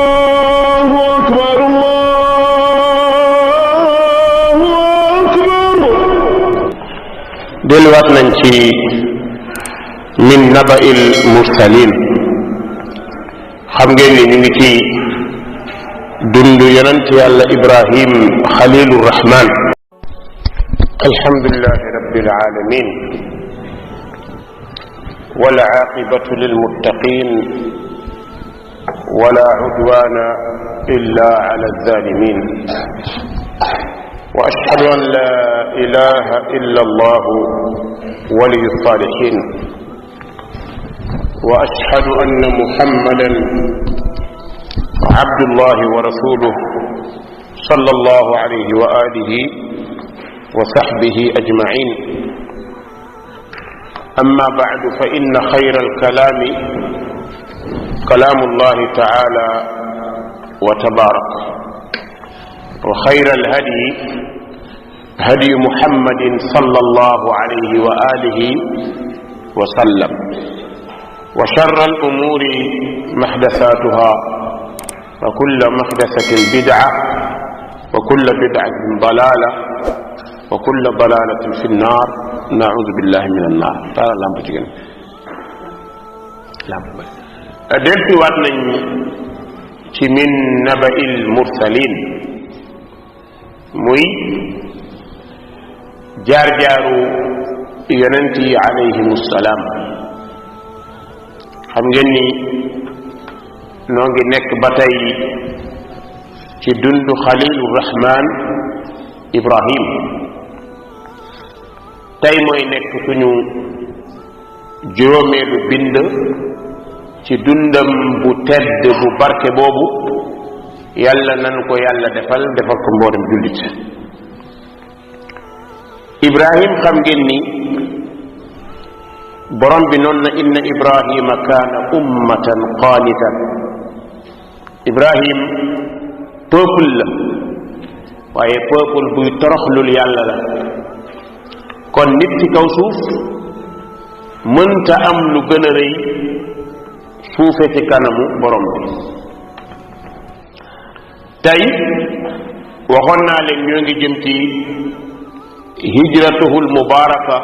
الله أكبر الله أكبر. delluwaat nañ ci min naba'il mursalin. xam ngeen ni ñu ngi ci dund yonent yàlla Ibrahim xalilu rahman. alhamdulillahi rabbil alamin wal aaqibatu lil muttaqin wala udwana illa ala zalimin. wa ashhadu an la ilaha illa allah waliyu salihin. wa ashhadu anna muhammadan abdullahi wa rasuluhu sallallahu alayhi wa alihi wa sahbihi ajma'in. amma ba'du fa inna khayra al-kalami kalamu allahi ta'ala wa tabarak wa khayra al-hadi hadi muhammadin sallallahu alayhi wa alihi wa sallam wa sharra al-umuri muhdathatuha wa kullu muhdathatin bid'ah wa kullu bid'atin dalalah wa kullu dalalatin fi an-nar. na'udhu billahi min an-nar. taala lamp ci gën lamp delluwaat nañ ci min naba'il mursalin, muy jaar-jaaru yonent yi alayhimu salaam. xam ngeen ni noo ngi nekk ba tey ci dundu xalilu rahman Ibrahim. tey mooy nekk suñu juróomeelu bind ci dundam bu tedd bu barke boobu. yàlla nan ko yàlla defal ko mboolem jullit. Ibrahim xam ngeen ni borom bi noonu na inna Ibrahima kaana ummatan qaanitan. Ibrahim peuple la, waaye peuple buy toroxlul yàlla la. kon nit ci kaw suuf mënta am lu gën a rëy suufe ci kanamu borom bi. tey waxoon naa leen ñoo ngi jëm ci hijratuhu almubaraka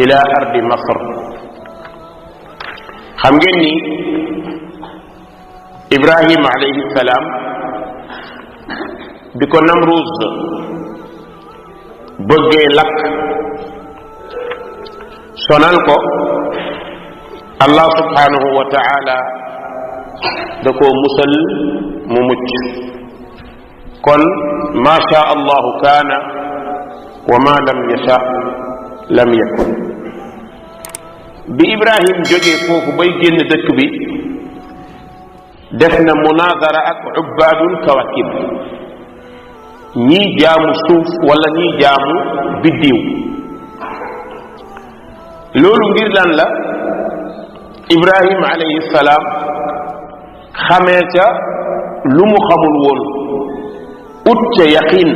ila ardi masr. xam ngeen ni Ibrahima alayhi salaam bi ko Namruz bëggee lakk sonal ko, Allah subhanahu wa ta'ala da koo musal mu mucc. kon ma sha allahu kaana wa ma lam yasha lam yakun. bi Ibrahim jógee foofu bay génn dëkk bi def na munazara ak ubbaadul kawakib, ñii jaamu suuf wala ñii jaamu biddiw. loolu ngir lan la? Ibrahim alayhi salaam xamee ca lu mu xamul woon, ut ca yaqin.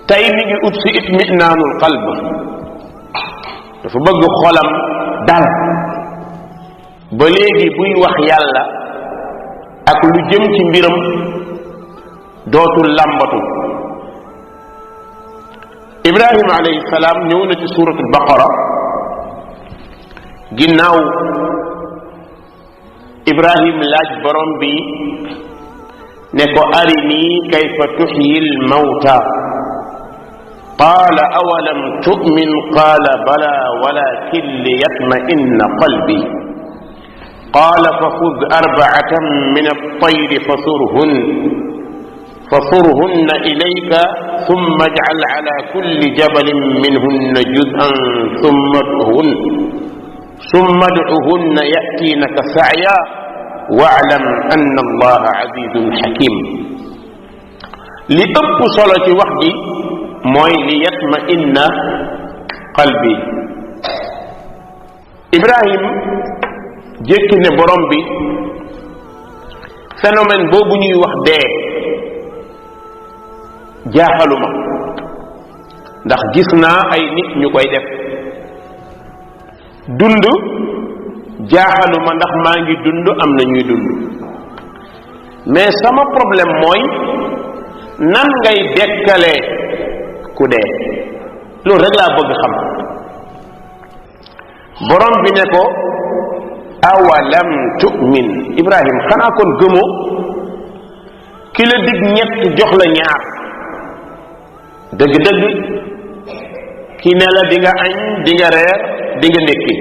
tey mi ngi ut si itminaanul qalb. dafa bëgg xolam dal ba léegi buy wax yàlla ak lu jëm ci mbiram dootul làmbatu. Ibrahima alayhi salaam ñëw na ci suuratul baqara. ginnaaw Ibrahim laaj borom bi ne ko arini kayfa tuhyil mawta qaala awalam tu'min qaala bala walakin liyatma'inna qalbi qaala faxud arba'atan min at-tayri فصرهن إليك ثم اجعل على كل جبل منهن جزءا ثم ادعهن يأتينك سعيا واعلم أن الله عزيز حكيم. li ëpp solo ci wax ji mooy li yatma'inna qalbi. Ibrahim jékki ne borom bi phénomène boobu ñuy wax dee jaaxaluma ndax gis naa ay nit ñu koy def dund jaaxaluma ndax maa ngi dund am na ñuy dund mais sama problème mooy nan ngay dekkalee ku dee loolu rek laa bëgg xam borom bi ne ko awalam tu'min Ibrahim xanaa kon gëmoo ki la dig ñett jox la ñaar dëgg-dëgg ki ne la di nga añ di nga reer di nga ndékki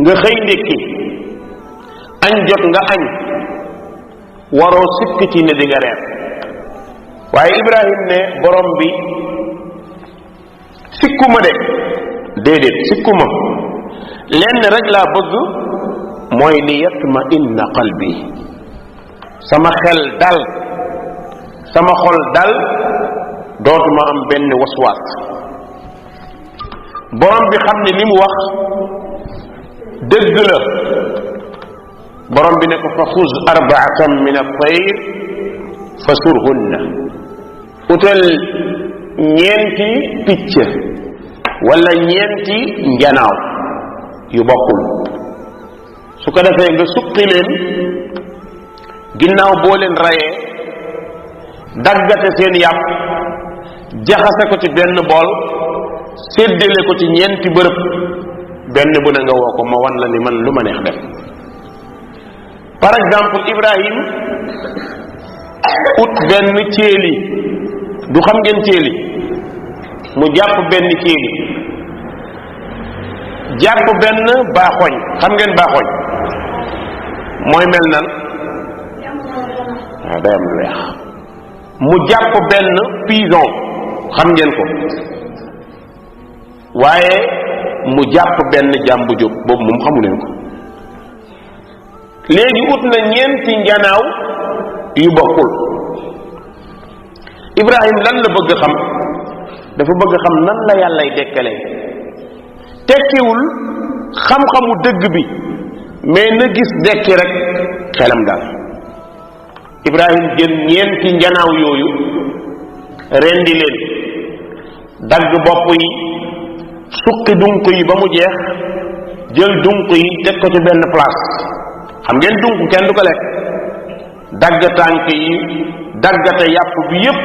nga xëy ndékki añ jot nga añ waroo sikk ci ne di nga reer waaye Ibrahim ne borom bi sikkuma de déedéet sikkuma lenn rek laa bëgg mooy li yatma inna qalbi sama xel dal sama xol dal dootuma am benn waswaas borom bi xam ne li mu wax dëgg la borom bi ne ko fa xuz arbaatan min at-tayr fasurhunna utal ñeenti picc wala ñeenti njanaaw yu bokkul su ko defee nga suqi leen ginnaaw boo leen rayee daggate seen yàpp jaxase ko ci benn bool séddale ko ci ñeenti bërëb benn bu ne nga woo ko ma wan la ni man lu ma neex def par exemple Ibrahim ut benn céeli du xam ngeen céeli mu jàpp benn céeli jàpp benn baaxoñ xam ngeen baaxoñ mooy mel nan waaw day am lu weex mu jàpp benn pison xam ngeen ko waaye mu jàpp benn jàmbu jóg boobu moom xamu leen ko léegi ut na ñeenti njanaaw yu bokkul Ibrahim lan la bëgg xam dafa bëgg xam nan la yàllay dekkalee tekkiwul xam-xamu dëgg bi mais na gis dekki rek xelam daal Ibrahim jël ñeenti njanaaw yooyu rendi leen dagg bopp yi suqi dunk yi ba mu jeex jël dunk yi teg ko ci benn place xam ngeen dunk kenn du ko lekk dagg tànk yi daggate yàpp bi yépp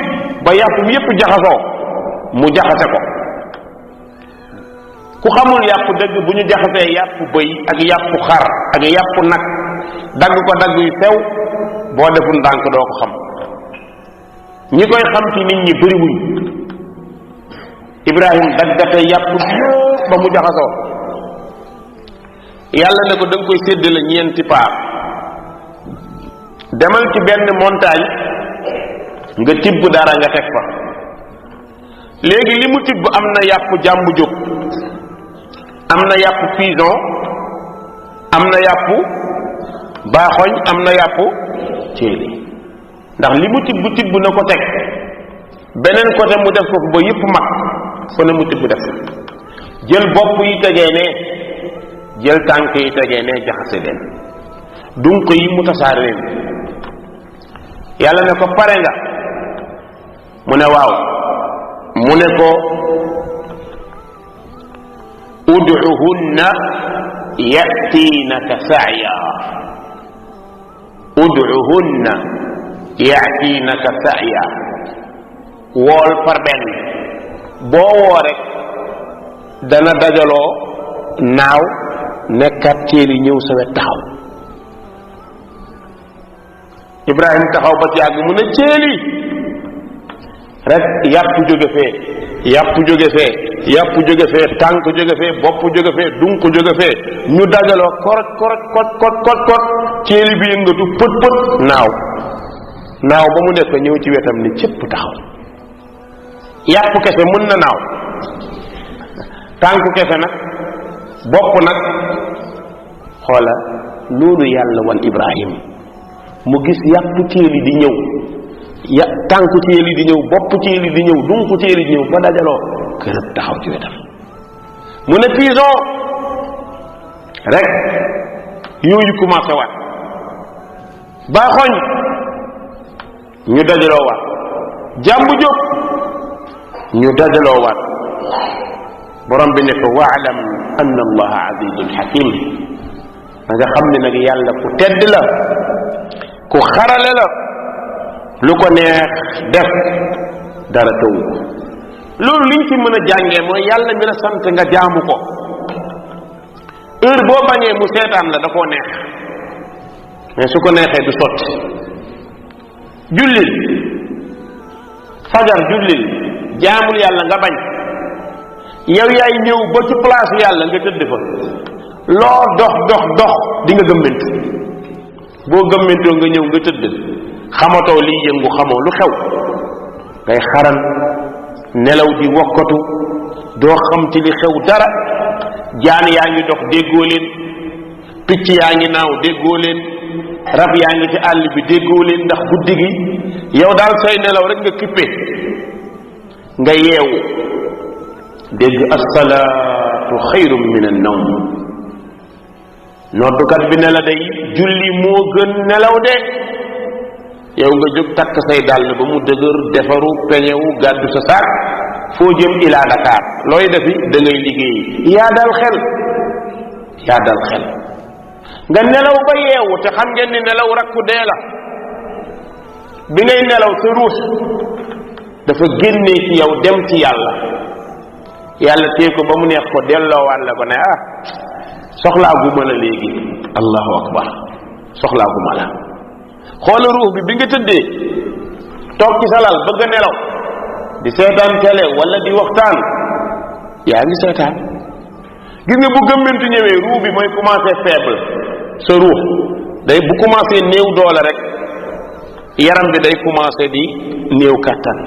ba yàpp bi yépp jaxasoo mu jaxase ko ku xamul yàpp dëgg bu ñu jaxasee yàpp bëy ak yàpp xar ak yàpp nag dagg ko dagg yu sew boo deful ndànk doo ko xam ñi koy xam ci nit ñi bëriwuñ Ibrahim daggate yàpp bi yépp ba mu jaxasoo yàlla ne ko da nga koy séddale ñeenti paar demal ci benn montagne nga tibb dara nga teg fa léegi li mu tibb am na yàpp jàmbu jóg am na yàpp pison am na yàpp baaxoñ am na yàpp céeli ndax li mu tibb na ko teg beneen côté mu def ko ba yépp mag fa ne mu tibb def jël bopp yi tegee ne jël tànk yi tegee ne jaxase leen dunq yi mu tasaare leen yàlla ne ko pare nga mu ne waaw mu ne ko ud'uhunna ya'tinaka sa'ya ud'uhunna ya'tinaka sa'ya wool par benn boo woo rek dana dajaloo naaw nekkat téeli ñëw sa wet taxaw Ibrahim taxaw ba ci yàgg mu ne téeli rek yàpp jóge fee yàpp jóge fee yàpp jóge fee tànk jóge fee bopp jóge fee dunk jóge fee ñu dajaloo koroj koroj kot téeli bi yëngatu pët pët naaw ba mu nekk ñëw ci wetam ni cëpp taxaw yàpp kese mën na naaw tànk kese nag bopp nag xoola loolu yàlla wan Ibrahim mu gis yàpp téeli di ñëw tànk téeli di ñëw bopp téeli di ñëw dunk téeli di ñëw ba dajaloo kërëb taxaw ci wetam mu ne pison rek yooyu commencé waat baaxoñ ñu dajaloo waat jàmbu jóg ñu dajaloo waat borom bi ne ko waalam anna allaha azizun hakim nga xam ne nag yàlla ku tedd la ku xarale la lu ko neex def dara taw loolu liñ ci mën a jàngee mooy yàlla mi la sant nga jaamu ko heure boo bañee mu seetaan la da koo neex mais su ko neexee du sotti jullil fajar jullil jaamul yàlla nga bañ yow yaay ñëw ba ci place yàlla nga tëdd fa loo dox dox dox di nga gëmmentu boo gëmmentoo nga ñëw nga tëdd xamatoo liy yëngu xamoo lu xew ngay xaran nelaw di wokkatu doo xam ci li xew dara jaan yaa ngi dox déggoo leen picc yaa ngi naaw déggoo leen rab yaa ngi ci àll bi déggoo leen ndax guddi gi yow daal say nelaw rek nga kippe nga yeewu dégg as-salaatu xayrun min an-nawm noddukat bi ne la day julli moo gën nelaw de yow nga jóg takk say dàll ba mu dëgër defaru peñewu gàddu sa saak foo jëm ilaa Dakar looy defi da ngay liggéey yaa dal xel nga nelaw ba yeewu te xam ngeen ni nelaw rakku dee la bi ngay nelaw sa ruux dafa génnee ci yow dem ci yàlla yàlla téye ko ba mu neex ko delloowaat la ko ne soxlaa gu ma la léegi allahu akbar soxlaa gu ma la xoola ruux bi nga tëddee toog ci sa lal bëgg a nelaw di seetaan télé wala di waxtaan yaa ngi seetaan gis nga bu gëmmentu ñëwee ruux bi mooy commencé faible sa ruux day bu commencé néew doole rek yaram bi day commencé di néew kàttan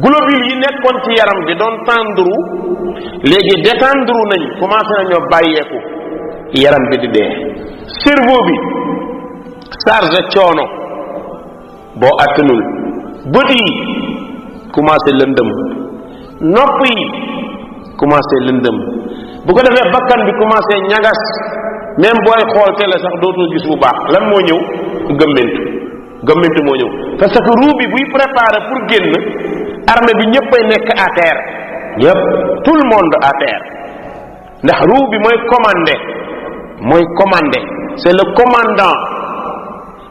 globules yi nekkoon ci yaram bi doon tendre léegi détendre nañ commencé nañoo bàyyeeku yaram bi di dee cerveau bi chargé coono boo attanul bët yi commencé lëndëm nopp yi commencé lëndëm bu ko defee bakkan bi commencé ñagas même booy xool télé sax dootoo gis bu baax lan moo ñëw gëmmentu moo ñëw parce que ruu bi buy préparé pour génn armée bi ñëppay nekk à terre ñëpp tout le monde à terre ndax ruu bi mooy commandé c'est le commandant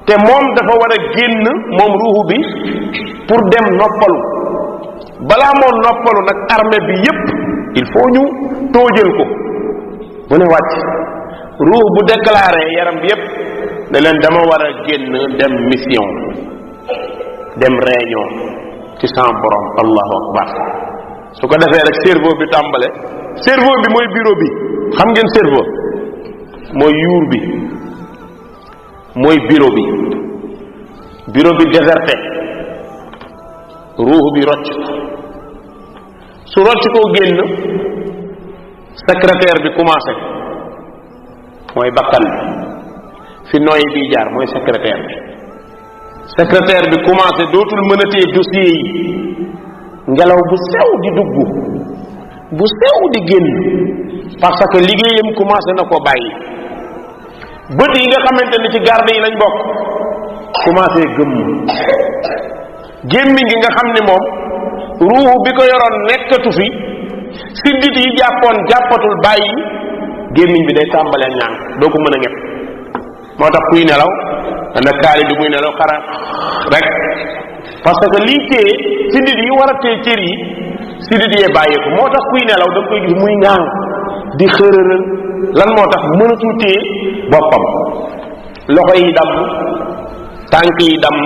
te moom dafa war a génn moom ruuxu bi pour dem noppalu balaa moo noppalu nag armée bi yépp il faut ñu tóojal ko mu ne wàcc ruux bu déclaré yaram bi yépp ne leen dama war a génn dem mission dem réunion ci sama borom allahu akbar su ko defee rek cerveau bi tàmbale cerveau bi mooy bureau bi xam ngeen cerveau mooy yuur bi mooy bureau bi déserté ruux bi rocc su rocc koo génn secrétaire bi commencé mooy bakkan bi fi nooyi bi jaar mooy secrétaire bi commencé dootul mënatee dossier yi ngelaw bu sew di dugg bu sew di génn parce que liggéeyam commencé na ko bàyyi bët yi nga xamante ni ci garde yi lañ bokk commencé gëmm gémmiñ gi nga xam ni moom ruuxu bi ko yoroon nekkatu fi siddit yi jàppatul bàyyi gémmiñ bi day tàmbalee ñaan doo ko mën a ñëpp moo tax kuy nelaw dana kaali bi muy nelaw xara rek parce que lii téye siddit yi war a téye cër yi siddit yee bàyyeeku moo tax kuy nelaw da nga koy gis muy ñaan di xërëral lan moo tax mënatul téye boppam loxo yi damm tànk yi damm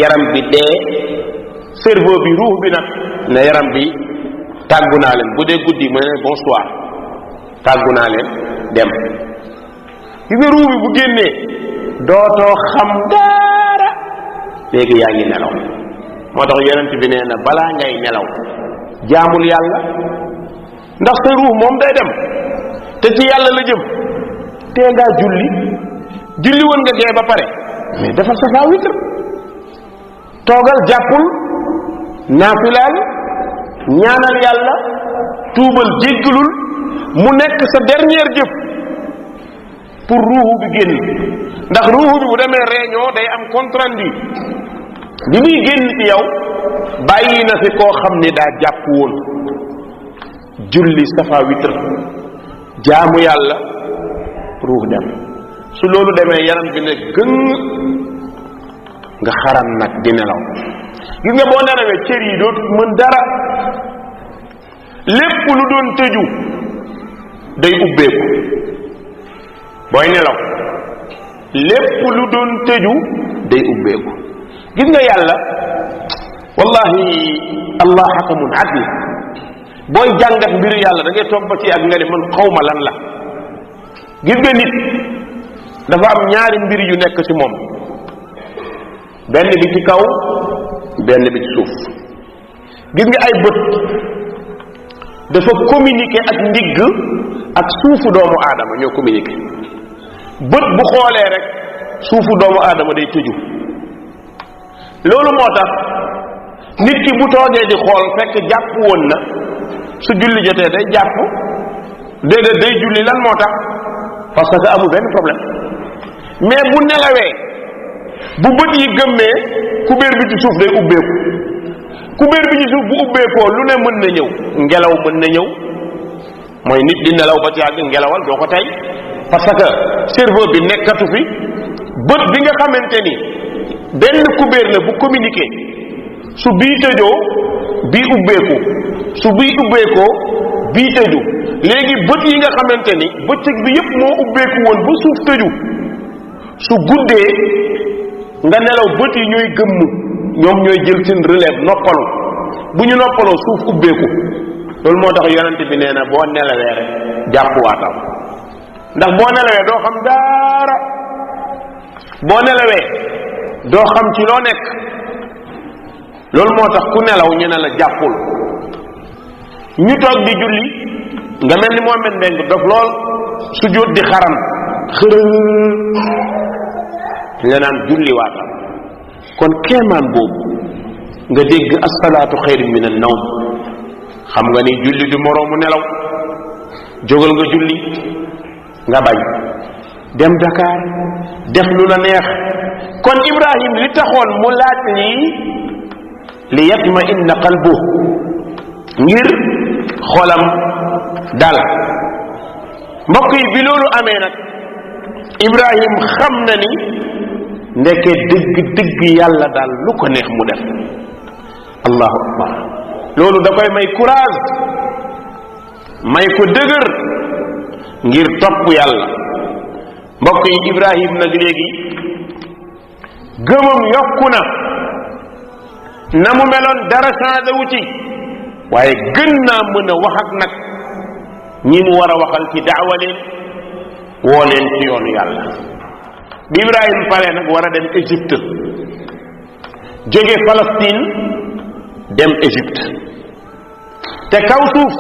yaram bi dee cerveau bi ruux bi nag ne yaram bi tàggu naa leen bu dee guddi mu ne bonsoir tàggu naa leen dem gis nga ruux bi bu génnee dootoo xam dara léegi yaa ngi nelaw moo tax yonent bi nee na balaa ngay nelaw jaamul yàlla ndax sa ruux moom day dem te ci yàlla la jëm tee ngaa julli woon nga dee ba pare mais defal sa faa witr toogal jàppul naafilaal ñaanal yàlla tuubal jéggalul mu nekk sa dernière jëf pour ruuxu bi génn ndax ruuxu bi bu demee réunion day am compte rendu li muy génn ci yow bàyyi na fi koo xam ni daa jàpp woon julli safa witr jaamu yàlla ruux dem su loolu demee yaram bi ne gën nga xaram nag di nelaw gis nga boo nelawee cër yi dootul mën dara lépp lu doon tëju day ubbeeku booy nelaw lépp lu doon tëju day ubbeeku gis nga yàlla wallahi allah xakamun adl booy jàngat mbiru yàlla da ngay toog ba ci ak nga ne man xawma lan la gis nga nit dafa am ñaari mbir yu nekk ci moom benn bi ci kaw benn bi ci suuf gis nga ay bët dafa communiquer ak ndigg ak suufu doomu aadama ñoo communiquer bët bu xoolee rek suufu doomu aadama day tëju loolu moo tax nit ki bu toogee di xool fekk jàpp woon na su julli jotee day jàpp déedéet day julli lan moo tax parce que amul benn problème mais bu nelawee bu bët yi gëmmee kubéer bi ci suuf day ubbeeku kubéer bi ci suuf bu ubbeekoo lu ne mën na ñëw ngelaw mën na ñëw mooy nit di nelaw ba ci àgg ngelawal doo ko tey parce que cerveau bi nekkatu fi bët bi nga xamante ni benn kubéer la bu communiqué su bii tëjoo bii ubbeeku su bii ubbeekoo bii tëju léegi bët yi nga xamante ni bëccëg bi yépp moo ubbeeku woon ba suuf tëju su guddee nga nelaw bët yi ñooy gëmm ñoom ñooy jël seen relève noppalu bu ñu noppaloo suuf ubbeeku loolu moo tax yonent bi nee na boo nelawee rek jàppuwaatal ndax boo nelawee doo xam dara boo nelawee doo xam ci loo nekk loolu moo tax ku nelaw ñu ne la jàppul ñu toog di julli nga mel ni Mohamed Mbengue dof lool sujjóot di xaram xërë la naan julli waatal kon kéemaan boobu nga dégg as-salaatu xayrun min an-nawm xam nga ni julli du moroomu nelaw jógal nga julli nga bañ dem Dakar def lu la neex kon Ibrahim li taxoon mu laaj lii li yatma inna qalbu ngir xolam dal mbokk yi bi loolu amee nag Ibrahim xam na ni ndeke dëgg dëgg yàlla daal lu ko neex mu def allahu akbar loolu da koy may courage may ko dëgër ngir topp yàlla mbokk yi Ibrahim nag léegi gëmam yokku na mu meloon dara changé wu ci waaye gën naa mën a wax ak nag ñi mu war a waxal ci daawa leen woo leen ci yoonu yàlla bi Ibrahim pare nag war a dem Égypte jóge Palestine dem Égypte te kaw suuf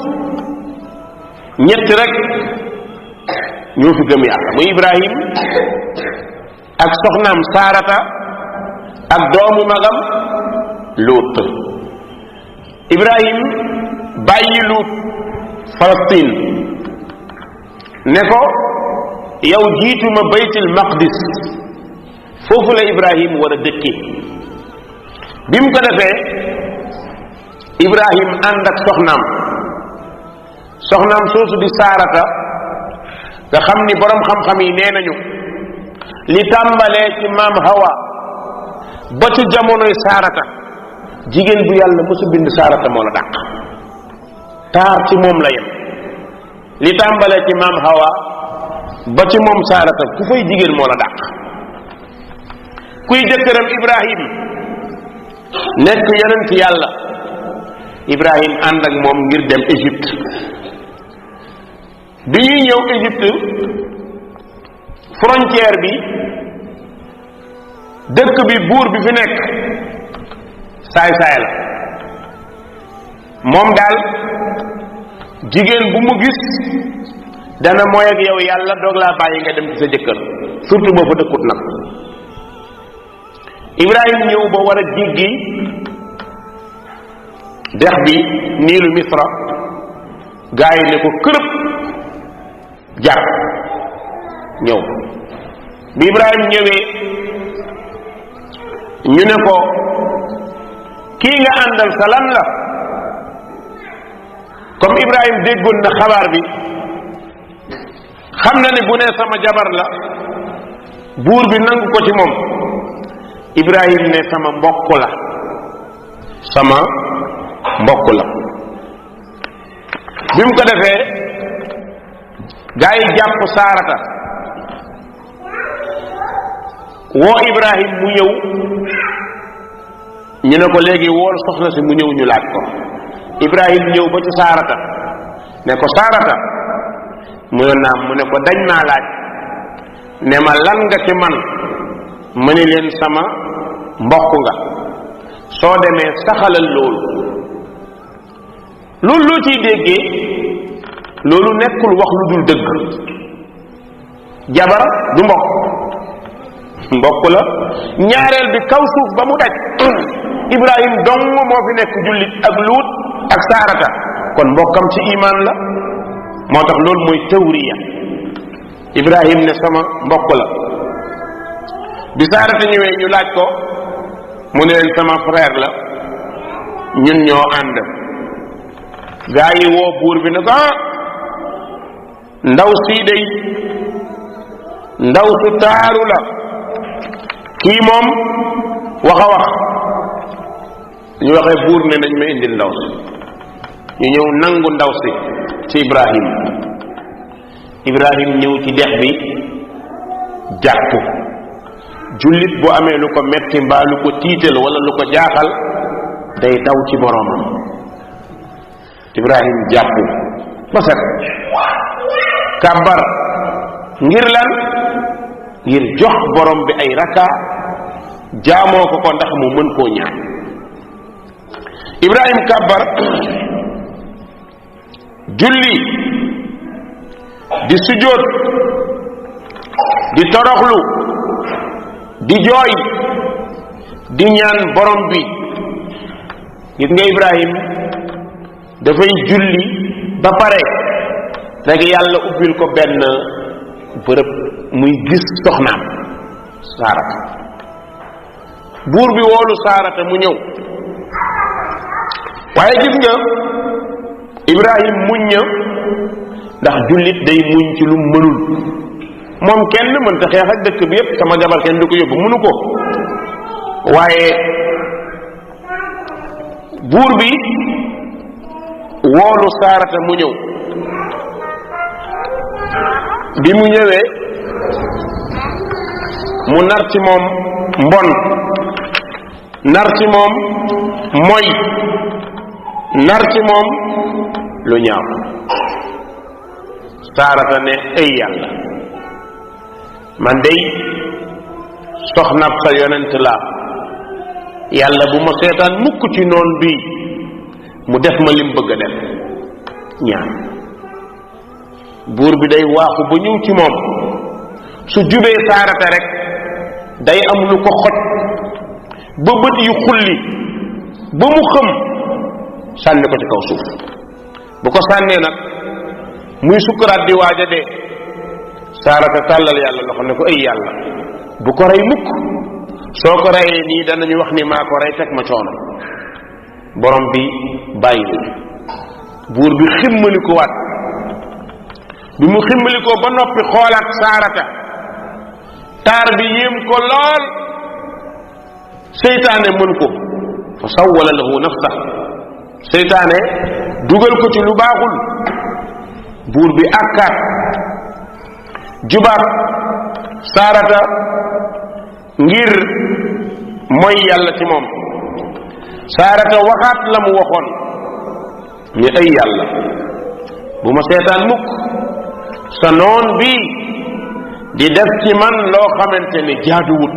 ñett rek ñoo fi gëm yàlla muy Ibrahim ak soxnaam Saarata ak doomu magam Luut Ibrahim bàyyi Luut Palestine ne ko yow jiituma baytul maqdis foofu la Ibrahim war a dëkki bi mu ko defee Ibrahim ànd ak soxnaam soosu di Saarata nga xam ni borom xam-xam yi nee nañu li tàmbalee ci maam Hawa ba ci jamonoy Saarata jigéen bu yàlla mësu bind Saarata moo la dàq taar ci moom la yem li tàmbalee ci maam Hawa ba ci moom Saarata ku fay jigéen moo la dàq kuy jëkkëram Ibrahim nekk yonent yàlla Ibrahim ànd ak moom ngir dem Égypte bi ñuy ñëw Égypte frontière bi dëkk bi buur bi fi nekk saay-saay la moom daal jigéen bu mu gis dana mooy ak yow yàlla doog laa bàyyi nga dem ci sa jëkkër surtout boo fa dëkkut nag Ibrahim ñëw ba war a jéggi dex bi niilu Misra gaa yi ne ko kërëb jar ñëw bi Ibrahim ñëwee ñu ne ko kii nga àndal sa lan la comme Ibrahim déggoon na xabaar bi xam na ni bu nee sama jabar la buur bi nangu ko ci moom Ibrahim ne sama mbokk la sama mbokk la bi mu ko defee gaa yi jàpp Saarata woo Ibrahim mu ñëw ñu ne ko léegi wool soxna si mu ñëw ñu laaj ko Ibrahim ñëw ba ci Saarata ne ko Saarata mu ne naam mu ne ko dañ naa laaj ne ma lan nga ci man ma ni leen sama mbokk nga soo demee saxalal loolu loo ciy déggee loolu nekkul wax lu dul dëgg jabar du mbokk la ñaareel bi kaw suuf ba mu daj Ibrahim dong moo fi nekk jullit ak Luut ak Saarata kon mbokkam ci iman la moo tax loolu mooy tawriya Ibrahim ne sama mbokk la bi Saarata ñëwee ñu laaj ko mu ne leen sama frère la ñun ñoo ànd gaa yi woo buur bi ne ko ndaw sii day ndaw su taaru la kii moom wax a wax ñu waxee buur ne nañ ma indil ndaw si ñu ñëw nangu ndaw si ci Ibrahim ñëw ci dex bi jàpp jullit bu amee lu ko metti mbaa lu ko tiital wala lu ko jaaxal day daw ci boroomam Ibrahim jàpp ba set kàbbar ngir lan ngir jox borom bi ay raka jaamoo ko ndax mu mën koo ñaan Ibrahim kàbbar julli di sujjóot di toroxlu di jooy di ñaan borom bi gis nga Ibrahim dafay julli ba pare rek yàlla ubbil ko benn bërëb muy gis soxnaam Saarata buur bi woolu Saarata mu ñëw waaye gis nga Ibrahim muñ na ndax jullit day muñ ci lu mënul moom kenn mënta xeex ak dëkk bi yépp sama jabar kenn du ko yóbbu mënu ko waaye buur bi woolu Saarata mu ñëw bi mu ñëwee mu nar ci moom mbon nar ci moom moy nar ci moom lu ñaaw Saarata ne ay yàlla man dey soxnab sa yonent laa yàlla bu ma seetaan mukk ci noon bii mu def ma lim bëgg a def ñaan buur bi day waaxu ba ñëw ci moom su jubee Saarata rek day am lu ko xoj ba bët yu xulli ba mu xëm sànni ko ci kaw suuf bu ko sànnee nag muy sukkuraat di waaj a dee Saarata tàllal yàlla loxo ne ko ay yàlla bu ko rey mukk soo ko reyee nii danañu wax ni maa ko rey teg ma coono borom bi bàyyi buur bi ximmali ko waat bi mu ximmali ko ba noppi xoolaat Saarata taar bi yéem ko lool seytaane mën ko fa sawwala lahu nafsa seytaane dugal ko ci lu baaxul buur bi àkkaat jubaat Saarata ngir mooy yàlla ci moom Saarata waxaat la mu waxoon ni ay yàlla bu ma seetaan mukk sa noon bi di def ci man loo xamante ni jaaduwut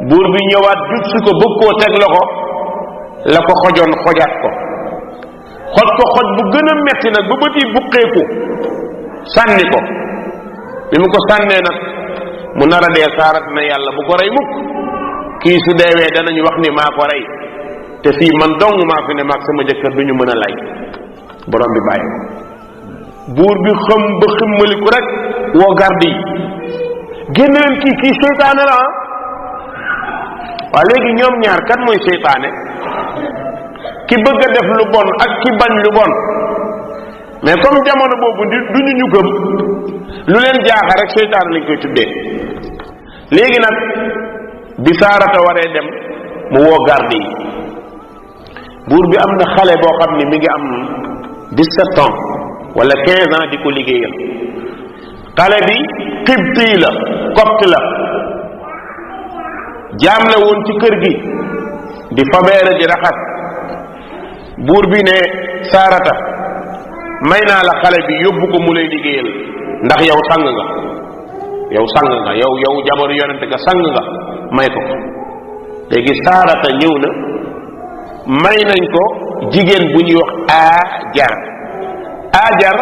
buur bi ñëwaat jub si ko bëgg koo teg loxo la ko xojoon xojaat ko xoj bu gën a metti nag ba bët yi buqeeku sànni ko bi mu ko sànnee nag mu nar a dee Saarata na yàlla bu ko rey mukk kii su deewee danañu wax ni maa ko rey te fii man dong maa fi ne maag sama jëkkër duñu mën a lay borom bi bàyyi buur bi xam ba ximmaliku rek woo garde yi génn leen kii seytaane la waa léegi ñoom ñaar kan mooy seytaane ki bëgg def lu bon ak ki bañ lu bon. mais comme jamono boobu duñu ñu gëm lu leen jaaxa rek seytaane lañ koy tuddee. léegi nag bi Saarata waree dem mu woo garde yi. buur bi am na xale boo xam ni mi ngi am 17 ans wala 15 ans di ko liggéeyal. xale bi xibti la copte la jaam la woon ci kër gi di fabeere di raxas. buur bi ne Saarata may naa la xale bi yóbbu ko mu lay liggéeyal ndax yow sang nga yow jabaru yonente nga sang nga may ko ko. léegi Saarata ñëw na may nañ ko jigéen bu ñuy wax Aajar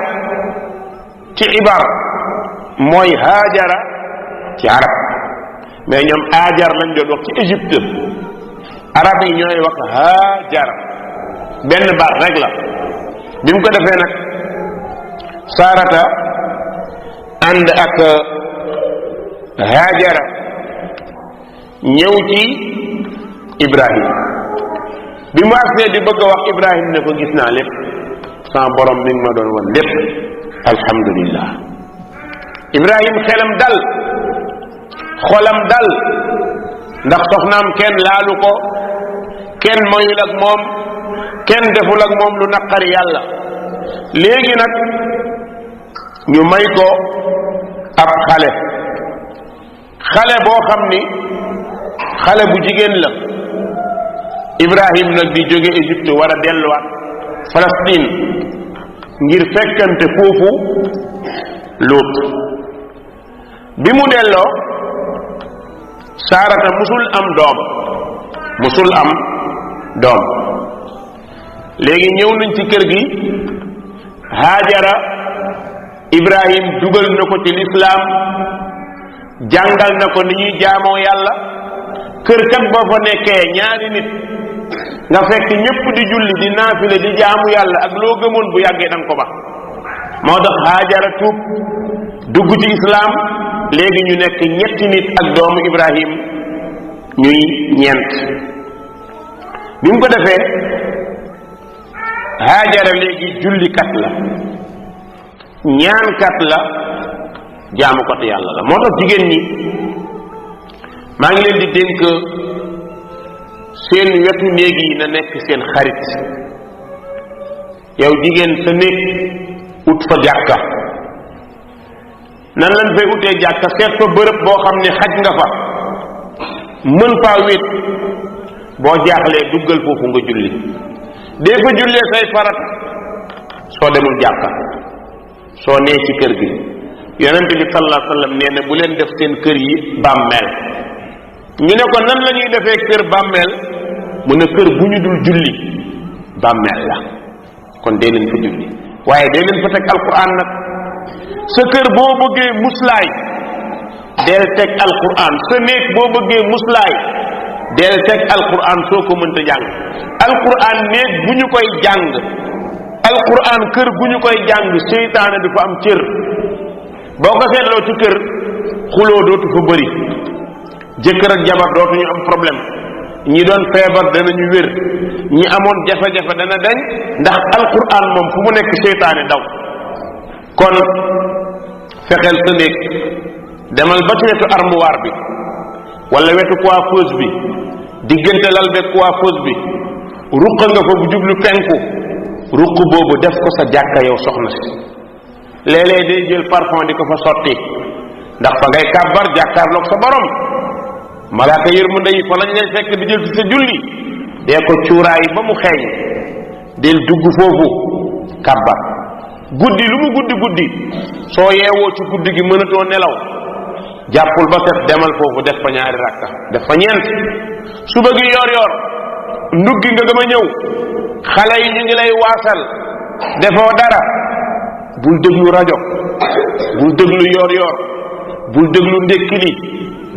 ci ibar mooy Haajara ci arab mais ñoom Aajar lañ doon wax ci Égypte. arab yi ñooy wax Haajara benn baat rek la. bi mu ko defee nag Saarata ànd ak Haajara ñëw ci Ibrahim. bi mu agsee di bëgg a wax Ibrahim ne ko gis naa lépp sama borom mi ngi ma doon won lépp alhamdulillah. Ibrahim xelam dal xolam dal ndax soxnaam kenn laalu ko kenn moyul ak moom kenn deful ak moom lu naqari yàlla. léegi nag ñu may ko ab xale boo xam ni xale bu jigéen la. Ibrahim nag di jóge Égypte war a delluwaat Palestine ngir fekkante foofu Luut. bi mu delloo Saarata musul am doom. léegi ñëw nañ ci kër gi Haajara Ibrahim dugal na ko ci lislaam jàngal na ko ni ñuy jaamoo yàlla. kër kat boo fa nekkee ñaari nit nga fekk ñépp di julli di naafile di jaamu yàlla ak loo gëmoon bu yàggee danga ko ba. moo tax Haajara tuub dugg ci islaam. léegi ñu nekk ñetti nit ak doomu Ibrahim ñuy ñeent. bi mu ko defee Haajara léegi jullikat la ñaankat la jaamukat yàlla la. moo tax jigéen ñi maa ngi leen di dénk seen wetu néeg yi na nekk seen xarit. yow jigéen sa néeg ut fa jàkka. nan lañ fay utee jàkka seet fa bërëb boo xam ne xaj nga fa mën faa wéet boo jaaxlee duggal foofu nga julli. dee fa jullee say farat soo demul jàkka soo nee ci kër gi. yonent bi sallallahu alayhi wa sallam nee na bu leen def seen kër yi bàmmeel. ñu ne ko nan la ñuy defee kër bàmmeel mu ne kër bu ñu dul julli bàmmeel la. kon dee leen fa julli waaye dee leen fa teg alquran nag. sa kër boo bëggee muslaay deel teg alquran. sa néeg boo bëggee muslaay deel teg alquran soo ko mënta jàng. alquran néeg bu ñu koy jàng alquran kër bu ñu koy jàng seytaane du fa am cër. boo ko seetloo ci kër xuloo dootu fa bëri. jëkkër ak jabar dootuñu am problème. ñi doon feebar danañu wér. ñi amoon jafe-jafe dana dañ ndax alquran moom fu mu nekk seytaane daw. kon fexeel sa néeg demal ba ci wetu armoire bi wala wetu coiffeuse bi diggante lal beeg coiffeuse bi ruq nga fa bu jublu penku ruq boobu def ko sa jàkka yow soxna si. léeg-léeg day jël parfum di ko fa sotti ndax fa ngay kàbbar jàkkaarloog sa borom. malaaka yërmande yi fa lañ lay fekk di jël ci sa julli. dee ko cuuraay ba mu xeeñ del dugg foofu kàbbar. guddi lu mu guddi soo yeewoo ci guddi gi mënatoo nelaw jàppul ba set demal foofu def fa ñaari rakka def fa ñeent. suba gi yor nduggi nga gëm a ñëw xale yi ñu ngi lay waasal defoo dara bul déglu rajo bul déglu yor bul déglu ndékki li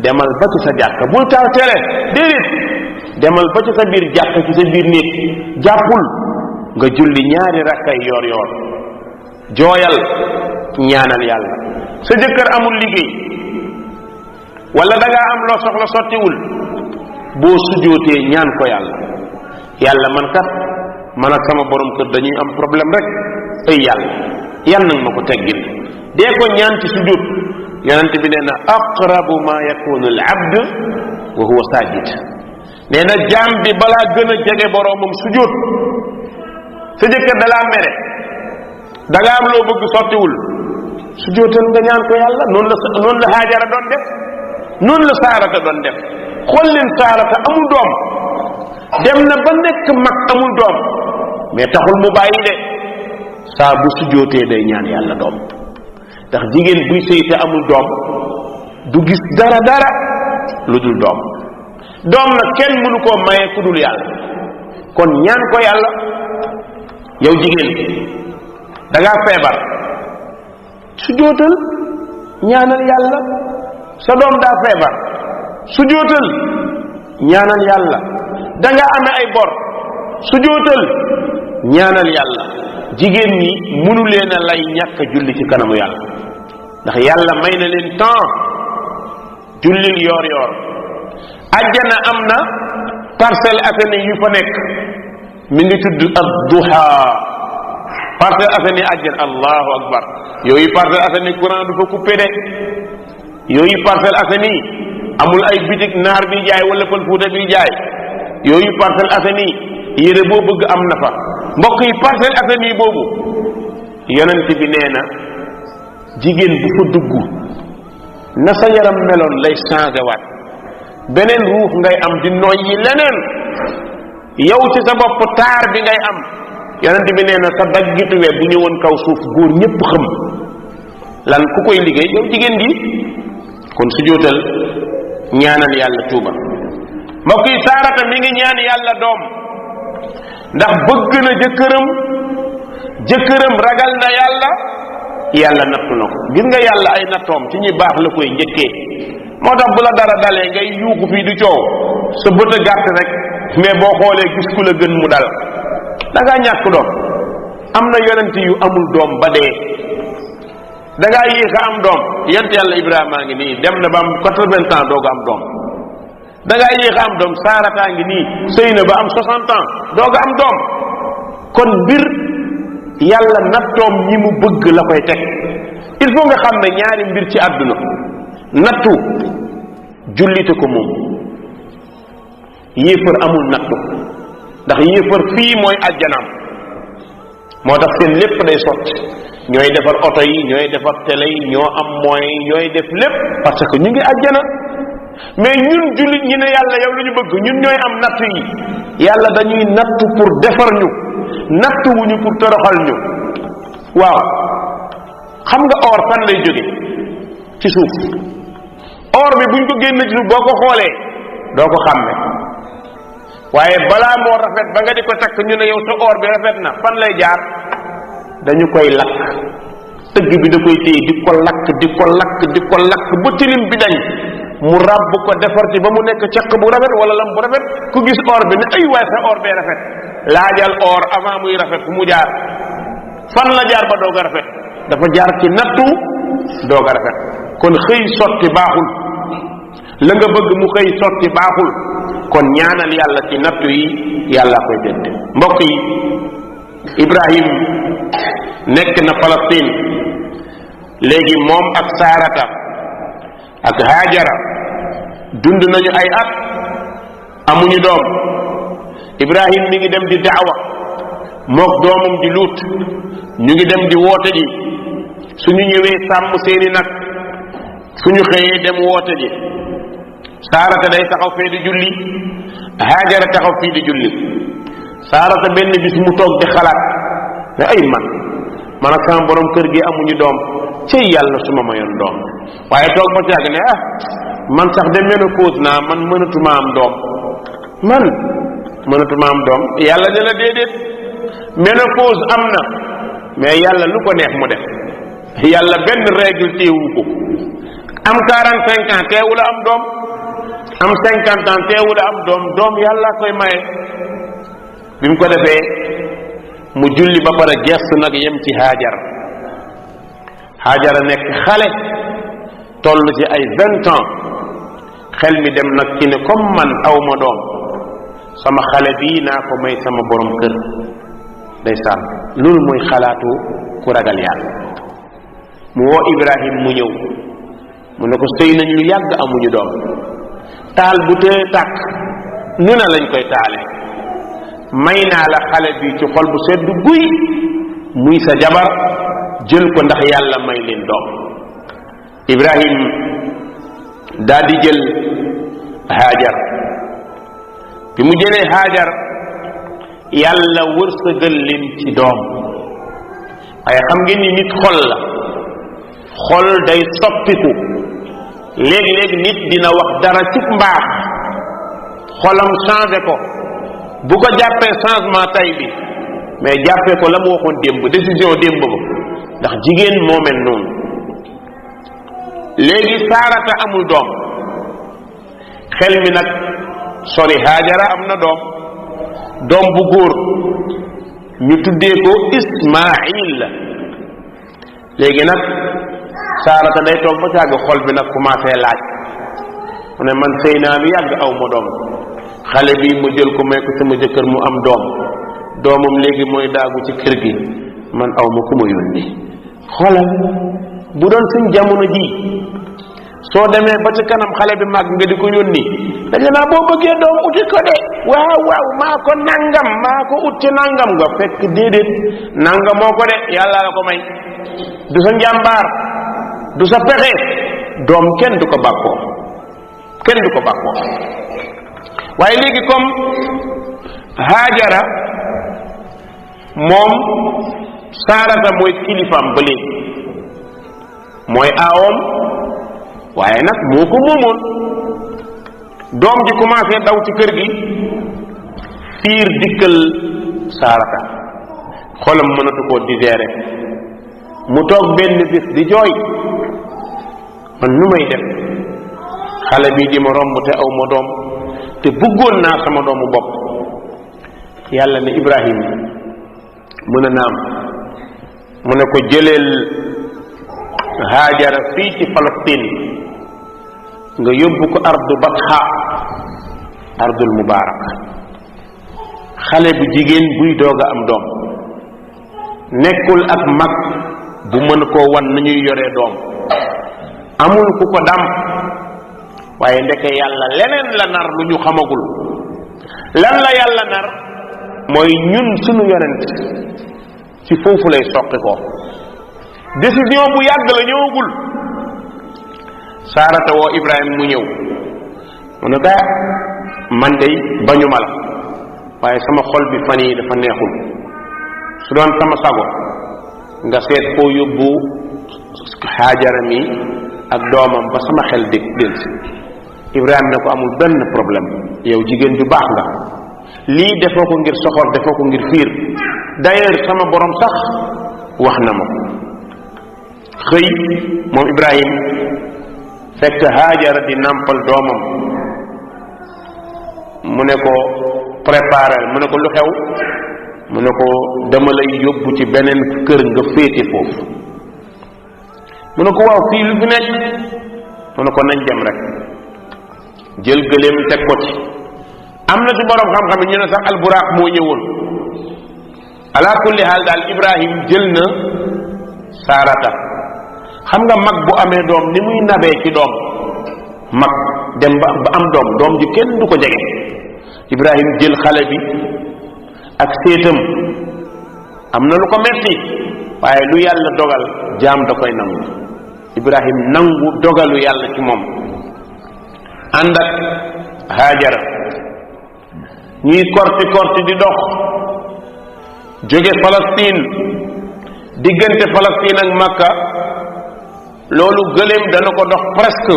demal ba ci sa jàkka bul taal télé déedéet demal ba ci sa biir jàkka ci sa biir néeg jàppul nga julli ñaari rakkay yor jooyal ñaanal yàlla. sa jëkkër amul liggéey wala da ngaa am loo soxla sottiwul boo sujootee ñaan ko yàlla man kat man ak sama borom kër dañuy am problème rek ay yàlla nag ma ko teggil dee ko ñaan ci sujud yonent bi nee na aqrabu ma yakunu al abd wa huwa sajid nee na jaam bi balaa gën a jege boroomam sujud sa jëkkër dalaa mere da nga am loo bëgg sottiwul sujootal nga ñaan ko yàlla noonu la Haajara doon def noonu la Saarata doon def xool leen Saarata amul doom dem na ba nekk mag amul doom mais taxul mu bàyyi de saa bu sujootee day ñaan yàlla doom ndax jigéen buy sëy te amul doom du gis dara lu dul doom nag kenn mënu koo maye ku dul yàlla kon ñaan ko yàlla yow jigéen da ngaa feebar sujootal ñaanal yàlla sa doom daa feebar sujootal ñaanal yàlla da nga amee ay bor sujootal ñaanal yàlla jigéen ñi mënu leen a lay ñàkk julli ci kanamu yàlla ndax yàlla may na leen temps jullil yoor àjjana am na Parcelles Assainies yu fa nekk mi ngi tudd ad-duha Parcelles Assainies àjjana allahu akbar yooyu Parcelles Assainies courant du fa coupé de yooyu Parcelles Assainies amul ay bitik naar bi jaay wala pël fuuta bi jaay yooyu Parcelles Assainies yére boo bëgg am na fa mbokk yi Parcelles Assainies boobu yonent bi nee na jigéen bu fa dugg na sa yaram meloon lay changé waat beneen ruux ngay am di noyyi leneen yow ci sa bopp taar bi ngay am yonent bi nee na sa daggitu we bu ñëwoon kaw suuf góor ñépp xam lan ku koy liggéey yow jigéen gi kon su jootal ñaanal yàlla tuuba mbokk yi Saarata mi ngi ñaan yàlla doom ndax bëgg na jëkkëram ragal na yàlla nattu na ko gis nga yàlla ay nattoom ci ñi baax la koy njëkkee moo tax bu la dara dalee ngay yuuxu fii du coow sa bët a gàtt rek mais boo xoolee gis ku la gën mu dal da ngaa ñàkk doom am na yonent yu amul doom ba dee da ngaa yéex a am doom yonent yàlla Ibrahima ngi nii dem na ba am 80 ans doog a am doom da ngaa yéex a am doom Saarata ngi nii sëy na ba am 60 ans doog a am doom kon mbir yàlla nattoom ñi mu bëgg la koy teg il faut nga xam ne ñaari mbir ci àdduna nattu jullite ko moom yéefar amul nattu ndax yéefar fii mooy àjjanaam moo tax seen lépp day sotti ñooy defar oto yi ñooy defar télé yi ñoo am moyen ñooy def lépp parce que ñu ngi àjjana mais ñun jullit ñi ne yàlla yow lu ñu bëgg ñun ñooy am nattu yi yàlla dañuy nattu pour defar ñu nattu wuñu pour toroxal ñu waaw xam nga or fan lay jóge ci suuf or bi buñ ko génn ci suuf boo ko xoolee doo ko xàmme waaye balaa moo rafet ba nga di ko takk ñu ne yow sa or bi rafet na fan lay jaar dañu koy lakk tëgg bi da koy téye di ko lakk ba tilim bi dañ mu ràbb ko defar ci ba mu nekk caq bu rafet wala lam bu rafet ku gis or bi ne ay waay sa or bee rafet laajal or avant muy rafet fu mu jaar fan la jaar ba doog a rafet dafa jaar ci nattu doog a rafet kon xëy sotti baaxul la nga bëgg mu xëy sotti baaxul kon ñaanal yàlla ci nattu yi yàlla koy dégg mbokk yi Ibrahim nekk na Palestine léegi moom ak Saarata ak Haajara dund nañu ay at amuñu doom Ibrahim mi ngi dem di daawa mook doomam di Luut ñu ngi dem di woote ji suñu ñëwee sàmm seeni nag suñu xëyee dem woote ji Saarata day taxaw fee di julli Haajara taxaw fii di julli Saarata benn bis mu toog di xalaat ne ay man ak sama borom kër gi amuñu doom cey yàlla su ma mayoon doom waaye toog ba ci yàgg ne man sax de ménopause naa man mënatuma am doom yàlla ne la déedéet ménopause am na mais yàlla lu ko neex mu def yàlla benn règle teewu ko am 45 ans teewu la am doom am 50 ans teewu la am doom yàlla koy maye bi mu ko defee mu julli ba pare gestu nag yem ci Haajara nekk xale toll ci ay 20 ans xel mi dem nag ci ne comme man aw ma doom sama xale bii naa ko may sama borom kër ndeysaan loolu mooy xalaatu ku ragal yàlla mu woo Ibrahim mu ñëw mu ne ko sëy nañ lu yàgg amuñu doom taal bu tee tàkk nu na lañ koy taale may naa la xale bi ci xol bu sedd guy muy sa jabar jël ko ndax yàlla may leen doom Ibrahim daal di jël Hajar bi mu jëlee Hajar yàlla wërsëgal leen ci doom waaye xam ngeen ni nit xol la xol day soppiku léeg-léeg nit dina wax dara ci mbaax xolam changé ko bu ko jàppee changement tay bi mais jàppee ko la mu waxoon démb décision démb ba ndax jigéen moo mel noonu léegi Saarata amul doom xel mi nag sori Haajara am na doom bu góor ñu tuddee ko Ismaïl léegi nag Saarata day toog ba càgg xol bi nag commencé laaj mu ne man sëy naa lu yàgg aw ma doom xale bi ma jël ko may ko sama jëkkër mu am doomam léegi mooy daagu ci kër gi man aw ma ku ma yónni xoolal bu doon suñ jamono ji soo demee ba ci kanam xale bi màgg nga di ko yónni dañ naa boo bëggee doom uti ko de waaw maa ko nangam maa ko ut ci nangam nga fekk déedéet nangam moo ko de yàlla la ko may du sa njàmbaar du sa pexe doom kenn du ko bàkkoo waaye léegi comme Haajara moom Saarata mooy kilifaam ba léegi mooy aawam waaye nag moo ko moomoon doom ji commencé daw ci kër gi fiir dikkal Saarata xolam mënatu koo digérer mu toog benn bis di jooy man nu may def xale bii di ma romb te aw ma doom te bëggoon naa sama doomu bopp yàlla ne Ibrahim mu ne naam mu ne ko jëleel Haajara fii ci Palestine nga yóbbu ko ardu Batha ardul mubarak xale bu jigéen buy doog a am doom nekkul ak mag bu mën koo wan nañuy yoree doom amul ku ko dam waaye ndeke yàlla leneen la nar lu ñu xamagul lan la yàlla nar mooy ñun sunu yonent ci foofu lay soqi ko décision bu yàgg la ñëwagul Saarata woo Ibrahima mu ñëw mu ne ko man day bañuma la waaye sama xol bi fan yi dafa neexul su doon sama sago nga seet koo yóbbu Haajara mi ak doomam ba sama xel delsi Ibrahima ne ko amul benn problème yow jigéen ju baax nga lii defoo ko ngir soxor defoo ko ngir fiir d'ailleurs sama borom sax wax na ma xëy moom Ibrahim fekk Haajara di nàmpal doomam mu ne ko préparer mu ne ko lu xew mu ne ko dama lay yóbbu ci beneen kër nga féete foofu mu ne ko waaw fii lu fi nekk mu ne ko nañ dem rek jël gëléem teg ko ci am na ci borom xam-xam ñu ne sax alburaaq moo ñëwoon ala kulli haal daal Ibrahim jël na Saarata xam nga mag bu amee doom ni muy nabee ci doom mag dem ba am doom ji kenn du ko jege Ibrahim jël xale bi ak séetam am na lu ko metti waaye lu yàlla dogal jaam da koy nangu Ibrahim nangu dogalu yàlla ci moom ànd ak Haajara ñuy korti di dox jóge Palestine diggante Palestine ak Makka loolu gëléem dana ko dox presque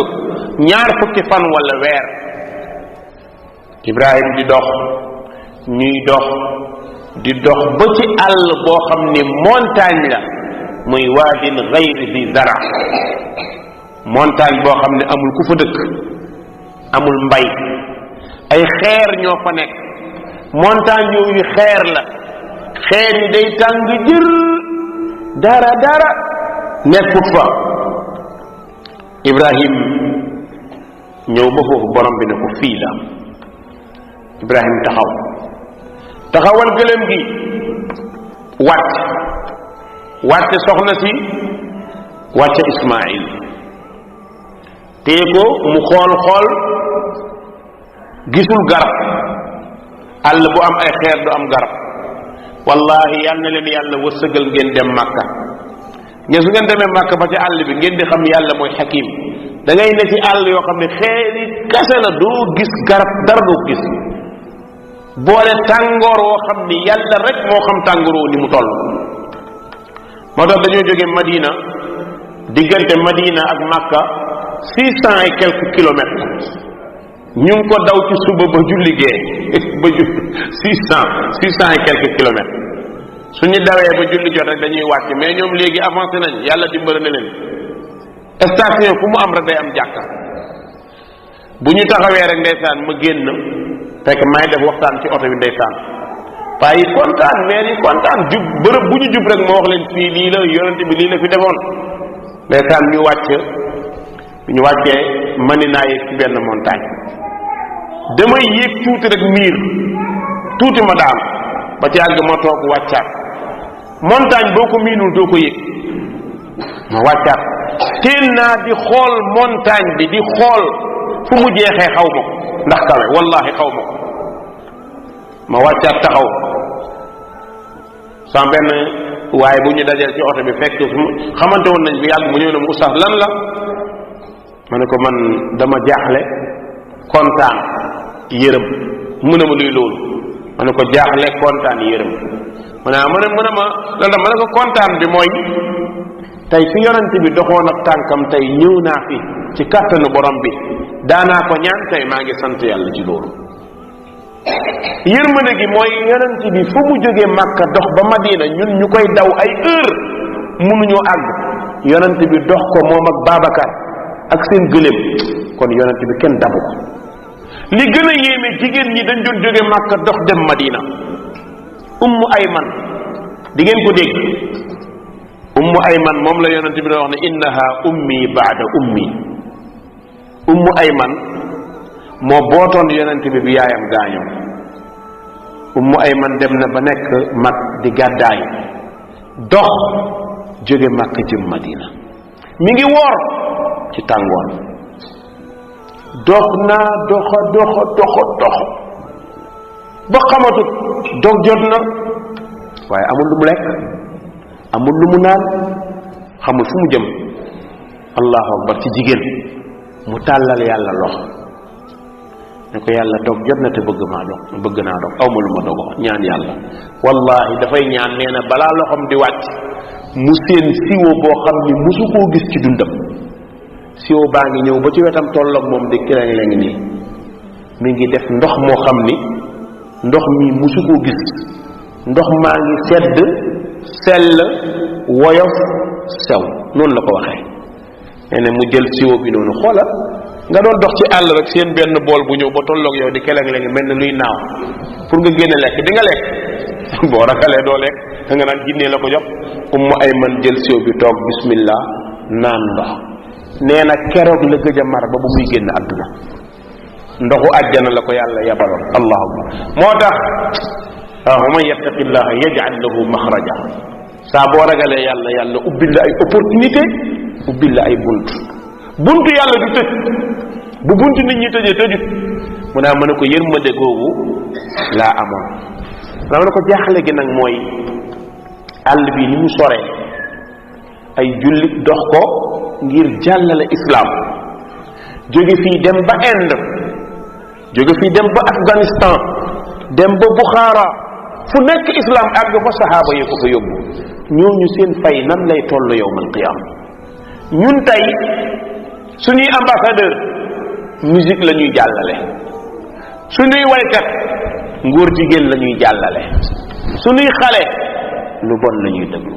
2 fukki fan wala weer Ibrahim di dox ñuy dox di dox ba ci àll boo xam ni montagne la muy waadin gayri di zara montagne boo xam ne amul ku fa dëkk amul mbay ay xeer ñoo fa nekk montagne yooyu xeer la xeer yi day tàng jër dara nekkut fa Ibrahim ñëw ba foofu borom bi ne ko fii la Ibrahim taxawal gëlëm gi wàcce soxna si wàcce Ismaïl téye ko mu xool gisul garab àll bu am ay xeer du am garab wallahi yal na leen yàlla wërsëgal ngeen dem Makka ñe su ngeen demee Makka ba ci àll bi ngeen di xam yàlla mooy xakim da ngay ne ci àll yoo xam ne xeeri kase la doo gis garab dara doo gis boole tàngoor woo xam ni yàlla rek moo xam tàngoor woo ni mu toll moo tax dañoo jóge Madina diggante Madina ak Makka 600 et quelques kilomètres ñu ngi ko daw ci suba ba julli gee ba julli 600 et quelques kilomètres suñu dawee ba julli jot rek dañuy wàcc mais ñoom léegi avancé nañ yàlla dimbali na leen station fu mu am rek day am jàkka bu ñu taxawee rek ndeysaan ma génn fekk may def waxtaan ci oto bi ndeysaan paa yi kontaan maire yi kontaan jub bërëb bu ñu jub rek ma wax leen fii lii la yonent bi lii la fi defoon ndeysaan ñu wàcc bu ñu wàccee mani naa yéeg ci benn montagne damay yéeg tuuti rek miir tuuti ma daan ba ci àgg ma toog wàccaat montagne boo ko miinul doo ko yéeg ma wàccaat teen naa di xool montagne bi di xool fu mu jeexee xaw ma ko ndax kawe wallahi xaw ma ko ma wàccaat taxaw sama benn waaye bu ñu dajeel ci oto bi fekk xamante woon nañ fi yàgg mu ñëw ne mu oustaz lan la ma ne ko man dama jaaxle kontaan yërëm mu ne ma luy loolu ma ne ko jaaxle kontaan yërëm mu ne ma lan la ma ne ko kontaan bi mooy tey fi yonent bi doxoon ak tànkam tey ñëw naa fi ci kàttanu borom bi daanaa ko ñaan tey maa ngi sant yàlla ci loolu yërmande gi mooy yonent bi fu mu jógee Makka dox ba Madina ñun ñu koy daw ay heure mënuñoo àgg yonent bi dox ko moom ak Babacar ak seen gëléem kon yonent bi kenn dabu ko li gën a yéeme jigéen ñi dañ doon jóge Makka dox dem Madina Ummu Ayman di ngeen ko dégg Ummu Ayman moom la yonent bi doon wax ne innaha ummi baada ummi Ummu Ayman moo bootoon yonent bi yaayam gaañoo Ummu Ayman dem na ba nekk mag di gàddaay dox jóge Makka jëm Madina mi ngi woor ci tàngoor dox naa doxa ba xamatut dog jot na waaye amul lu mu lekk amul lu mu naan xamul fu mu jëm allahu akbar ci jigéen mu tàllal yàlla loxo ne ko yàlla dog jot na te bëgg naa dog awma lu ma dogo ñaan yàlla wallahi dafay ñaan nee na balaa loxom di wàcc mu seen siwo boo xam ni musu koo gis ci dundam siwo baa ngi ñëw ba ci wetam tolloog moom di kireng nii mi ngi def ndox moo xam ni ndox mi musu koo gis ndox maa ngi sedd sell woyof sew noonu la ko waxee nee na mu jël siwo bi noonu xoola nga doon dox ci àll rek seen benn bool bu ñëw ba tolloog yow di keleng-lengi mel ne luy naaw pour nga génne lekk di nga lekk boo ragalee doo lekk da nga naan jinnee la ko jox Ummu Ayman jël siwo bi toog bismillah naan ndox nee na keroog la gëj a mar ba bu muy génn àdduna ndoxu àjjana la ko yàlla yabaloon allahu akbar moo tax wa man yattaqillaha yaj'al lahu maxraja saa boo ragalee yàlla ubbil la ay opportunité ubbil la ay buntu yàlla du tëj bu buntu nit ñi tëjee tëjut mu naa mën a ko yërmande googu laa amoon la mën a ko jaaxle gi nag mooy àll bi ni mu soree ay jullit dox ko ngir jàllale islam jóge fii dem ba Inde jóge fii dem ba Afghanistan dem ba Bukhara fu nekk islam àgg fa sahaaba yi ko fa yóbbu ñooñu seen fay nan lay toll yawmal qiyaam ñun tey suñuy ambassadeur musique la ñuy jàllale suñuy waykat ngóor jigéen la ñuy jàllale suñuy xale lu bon la ñuy déglu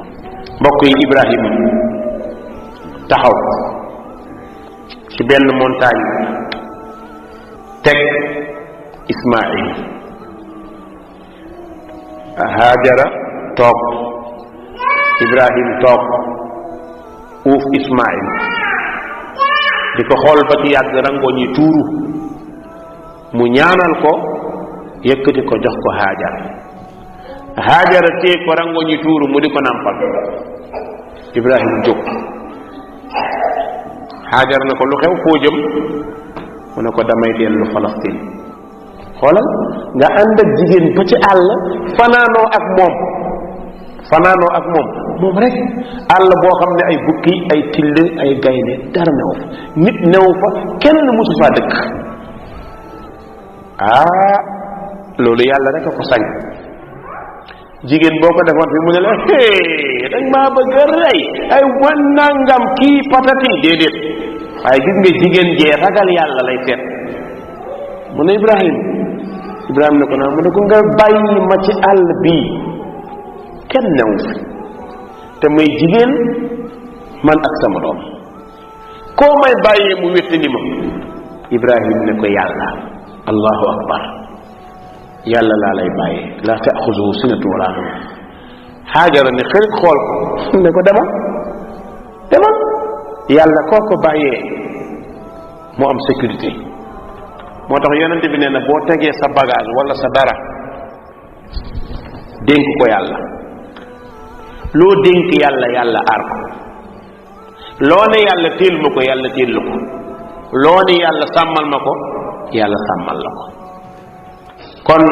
mbokk yi Ibrahima taxaw ci benn montagne teg Ismaïl Hajara toog Ibrahim toog uuf Ismaïl di ko xool ba ci yàgg rango ñi tuuru mu ñaanal ko yëkkati ko jox ko Hajara Haajara tee ko rango ñi tuuru mu di ko nampal. Ibrahim jóg Haajara na ko lu xew foo jëm mu ne ko damay dellu Palestine. xoolal nga ànd ak jigéen ba ci àll fanaanoo ak moom moom rek àll boo xam ne ay bukki ay till ay gaynde dara new fa nit new fa kenn musu faa dëkk. loolu yàlla rek a ko sañ. jigéen boo ko defoon fi mu ne la dañ maa bëgg a rey ay wan nangam kii patati déedéet waaye gis nga jigéen jee ragal yàlla lay seet. mu ne Ibrahim ne ko naa mu ne ko nga bàyyi ma ci àll bii kenn new fi te may jigéen man ak sama doom koo may bàyyee mu wéttali ma. Ibrahim ne ko yàlla. allahu akbar. yàlla laa lay bàyyee laa taaxuzuhu sinatu wala nawm. Haajara ne xëy xool ko ne ko demal yàlla koo ko bàyyee mu am sécurité. moo tax yonent bi nee na boo tegee sa bagage wala sa dara dénk ko yàlla. loo dénk yàlla yàlla aar ko. loo ne yàlla téel ma ko yàlla téel la ko. loo ne yàlla sàmmal ma ko yàlla sàmmal la ko. kon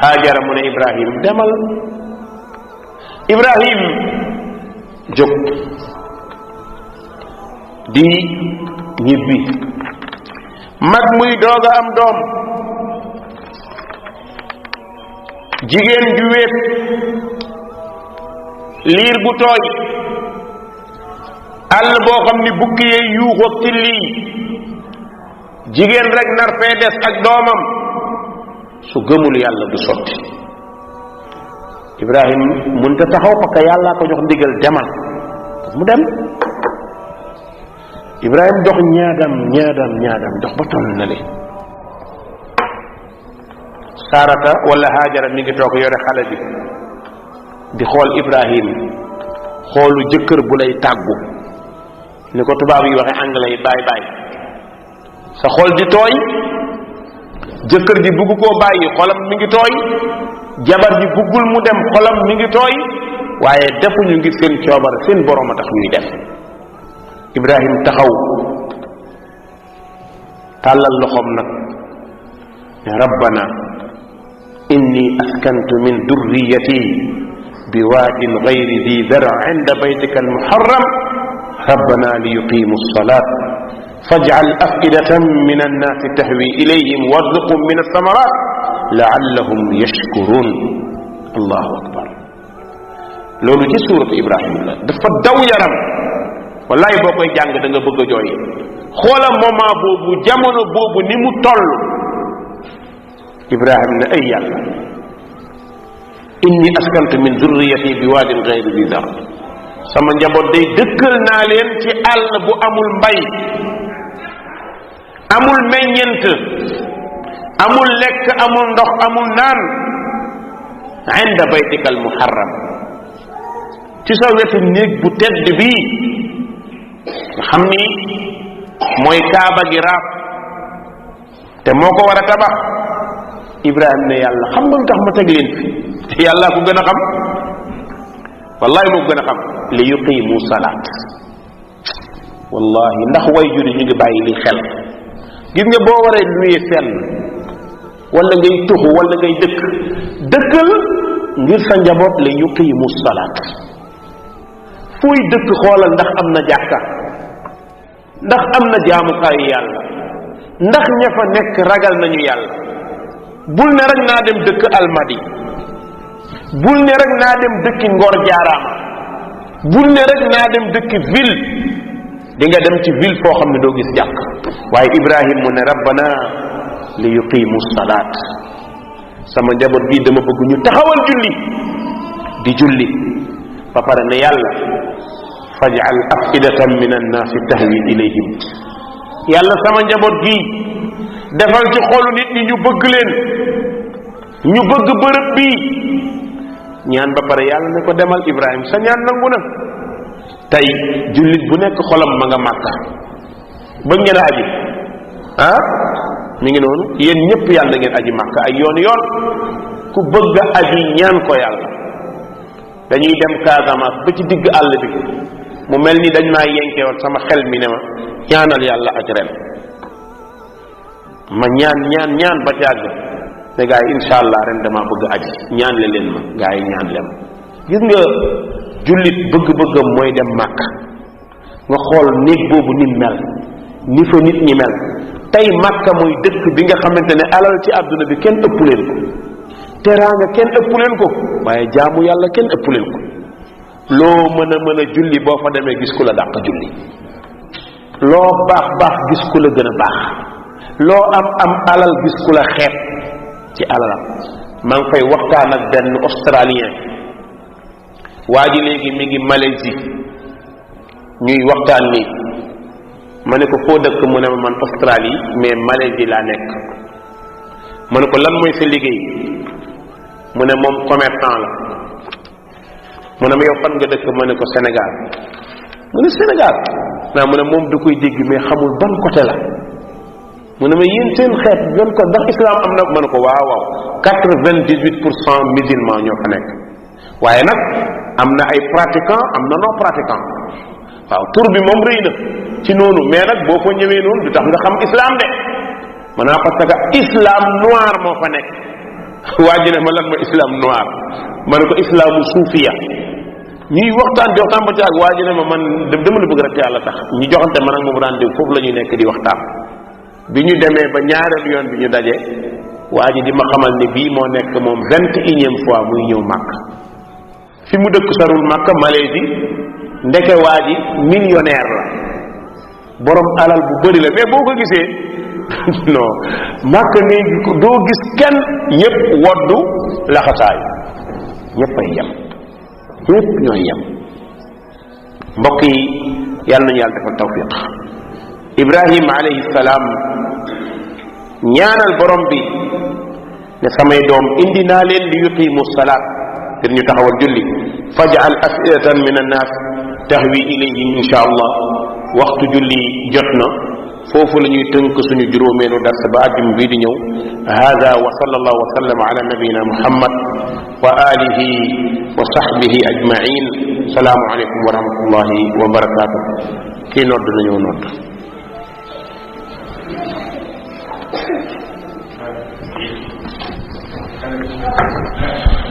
Haajara mu ne Ibrahim demal. Ibrahim jóg di ñibbi. mag muy doog a am doom. jigéen ju wéet. liir bu tooy. àll boo xam ni bukki yee yuuxu ak till yi. jigéen rek nar fee des ak doomam. su gëmul yàlla du sotti. Ibrahim mënta taxaw parce que yàllaa ko jox ndigal demal mu dem. Ibrahim dox ñaadam dox ba toll na le. Saarata wala Haajara mi ngi toog yore xale bi di xool Ibrahim xoolu jëkkër bu lay tàggu ni ko tubaab yi waxe anglais yi baay baay. sa xol di tooy jëkkër ji bugg koo bàyyi xolam mi ngi tooy jabar ji buggul mu dem xolam mi ngi tooy waaye defuñu ngir seen coobar seen borom a tax ñuy def. Ibrahim taxaw tàllal loxoom nag ne rabbana inni askantu min durriyati bi waadin gayri di dara inda baytika almuharram rabbana li yuqimu alsalat faj'al afidatan min annasi tahwi ilayhim warzuqhum min althamarat laallahum yashkurun. allahu akbar. loolu ci suuratu Ibrahim la dafa daw yaram wallaay boo koy jàng da nga bëgg a jooy. xoola moment boobu jamono boobu ni mu toll. Ibrahim ne ay yàlla inni askantu min zurriyati bi waadin gayri di dar sama njaboot day dëkkal naa leen ci àll bu amul mbay amul meññent amul lekk amul ndox amul naan inda baytika al muharram ci sa wetu néeg bu tedd bii nga xam ni mooy kaaba gi raaf te moo ko war a tabax. Ibrahim ne yàlla xam nga lu tax ma teg leen fi yàlla ko gën a xam wallahi moo ko gën a xam li yuqimu salaat. wallahi ndax way juri ñu ngi bàyyi li xel. gis nga boo waree luye fenn wala ngay tuxu wala ngay dëkkal ngir sa njaboot li yuqimu salaat. fooy dëkk xoolal ndax am na jàkka ndax am na jaamukaayu yàlla ndax ña fa nekk ragal nañu yàlla. bul ne rek naa dem dëkk Almadi bul ne rek naa dem dëkki Ngor Jaaraama bul ne rek naa dem dëkki ville di nga dem ci ville foo xam ne doo gis jàkk. waaye Ibrahim mu ne rabbana li yuqimu salaat sama njaboot bii dama bëgg ñu taxawal julli di julli ba pare ne yàlla faj'al afidatan min annaasi tahwi ilayhim yàlla sama njaboot gii defal ci xolu nit ñi ñu bëgg leen ñu bëgg bërëb bii ñaan ba pare yàlla ne ko demal Ibrahim sa ñaan nangu na. tey jullit bu nekk xolam ma nga Màkka bëgg ngeen a aji mi ngi noonu yéen ñëpp yàlla ngeen aji Màkka ay yoon ku ku bëgg aji ñaan ko yàlla dañuy dem Casamance ba ci digg àll bi mu mel ni dañ maa yenkeewal sama xel mi ne ma ñaanal yàlla aj ren ma ñaan ba jàgg ne gaa yi insha allah ren dama bëgg aji ñaan le leen ma gaa yi ñaan le ma gis nga jullit bëgg-bëggam mooy dem màkk nga xool néeg boobu ni mel ni fa nit ñi mel tey màkka mooy dëkk bi nga xamante ne alal ci àdduna bi kenn ëpp leen ko teraanga kenn ëpp leen ko waaye jaamu yàlla kenn ëpp leen ko loo mën a julli boo fa demee gis ku la dàq julli loo baax gis ku la gën a baax loo am alal gis ku la xeeb ci alalam maa ngi fay waxtaan ak benn australien waa ji léegi mi ngi Malaisie ñuy waxtaan nii ma ne ko foo dëkk mu ne ma man Australie mais Malaisie laa nekk ma ne ko lan mooy sa liggéey mu ne moom commerçant la mu ne ma yow fan nga dëkk ma ne ko Sénégal mu ne Sénégal naa mu ne moom da koy dégg mais xamul ban côté la mu ne ma yéen seen xeet ban ko ndax islam am na ma ne ko waaw 98% musulman ñoo fa nekk waaye nag am na ay pratiquants am na non pratiquants waaw tur bi moom rëy na ci noonu mais nag boo ko ñëwee noonu du tax nga xam islam de maanaam parce que islam noir moo fa nekk waa ji ne ma lan ma islam noir ma ne ko islamu suufiya ñuy waxtaan di waxtaan ba ci ak waa ji ne ma man dama la bëgg rek yàlla tax ñu joxante man ak moom rendez-vous foofu la ñuy nekk di waxtaan bi ñu demee ba ñaareelu yoon bi ñu daje waa ji di ma xamal ne bii moo nekk moom 21e fois muy ñëw màkk fi mu dëkk sarul màkk Malaisie ndeke waa ji millionnaire la borom alal bu bëri la mais boo ko gisee non màkk léegi doo gis kenn ñëpp woddu laxasaay ñëpp ay yem ñëpp ñooy yem mbokk yi yàlla nañu yàlla defal tawfiq Ibrahima alayhi salaam ñaanal borom bi ne samay doom indi naa leen li yuqimu salaat ngir ñu taxawal julli faj'al afidatan min annaas tahwi ilayhim insha allah waxtu julli jot na foofu la ñuy tënk suñu juróomeelu dars ba àjjum bii di ñëw hada wa sallallahu wa sallam ala nabiyina muhammad wa alihi wa sahbihi ajmain salaamu alaykum wa rahmatullahi wa barakatuh kii nodd nañoo nodd Thank you.